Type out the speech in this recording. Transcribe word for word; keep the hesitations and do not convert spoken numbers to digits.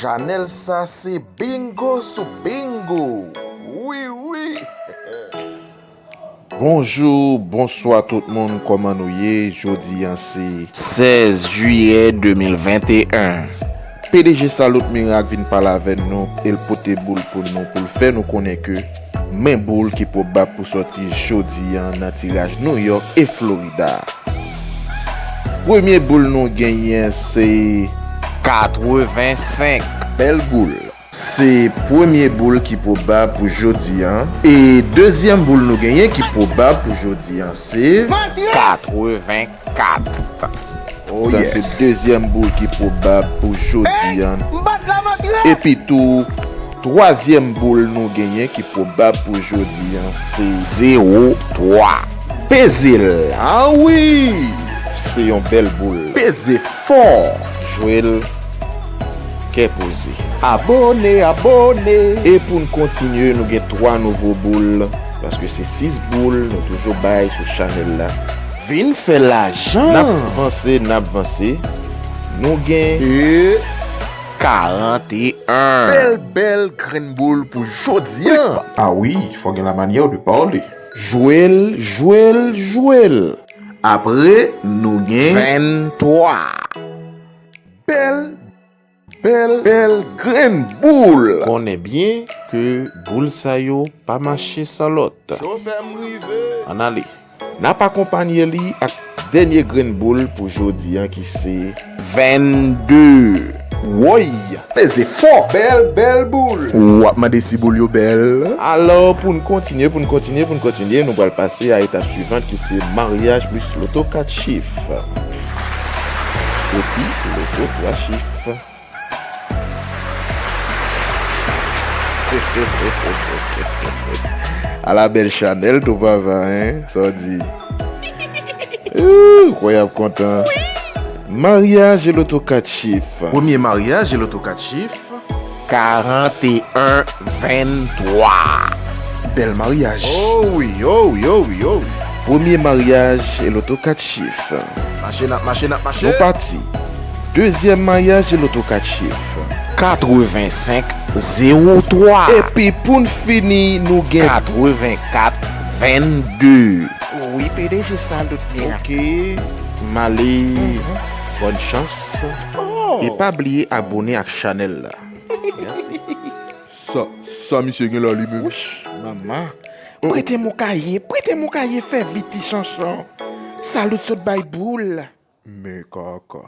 Chanèl sa se bingo sou bingo. Wi, wi. Bonjou, bonswa tout moun, kòman nou ye? Jodi a se sèz jiyè de mil venteyen. P D G Salot Mirak vin pale avè nou, e l pote boul pou nou, pou l fè nou konnen ke men boul ki pwobab pou sòti jodi a nan tiraj New York e Florida. Premye boul nou genyen se katrevensenk. Bèl boul. Se premye boul ki pwobab pou jodi a. E dezyèm boul nou genyen ki pwobab pou jodi a se katrevenkat. Oh, sa se yes. Dezyèm boul ki pwobab pou jodi a. Epi tou, twazyèm boul nou genyen ki pwobab pou jodi a se zewo twa. Peze l. Ah wi! Se yon bèl boul. Peze fò. Jwe l kè poze. Abòne, abòne. E pou n kontinye, nou gen twa nouvo boul, paske se sis boul nou toujou bay sou chanèl la. Vin fè lajan. N ap vanse, n ap vanse. Nou gen e karanteyen. Bèl, bèl grenn boul pou jodi a. Ah wi, fò gen la manyè de pale. Jwe l, jwe l, jwe l. Apre, nou gen venntwa. Bèl, bèl, bèl grenn boul. Konnen byen ke boul sa yo pa mache san lòt. Chofè m rive. Ann ale. N ap akonpanye li ak dènye grenn boul pou jodi a ki se vennde. Woy! Peze fò! Bèl, bèl boul! W ap mande si boul yo bèl. Alò, pou n kontinye, pou n kontinye, pou n kontinye, nou pral pase a etap swivan ki se maryaj plis loto kat chif. Epi loto twa chif. Ala bèl chanèl tou papa, hein? Sa w di? Ooh, kwè y ap kontan. Maryaj e loto kat chif. Premye maryaj e loto kat chif. Karanteyen venntwa. Bèl maryaj. Oh wi, oh wi, oh wi, oh wi. Premye maryaj e loto kat chif. Mache, n ap mache, n ap mache. Nou pati. Dezyèm maryaj e loto kat chif. Katrevensenk zewo twa. Epi pou n fini, nou gen katrevenkat vennde. Wi, P D G Salot Mirak. Ok. M ale. Mhm. Bòn chans. Oh. E pa bliye abòne ak chanèl la. Mèsi. Sa, sa misye gen la li menm? Wouch, manman. Prete m yon kaye, prete m yon kaye, fè vit ti chanchon. Salot sot bay boul. Men kaka.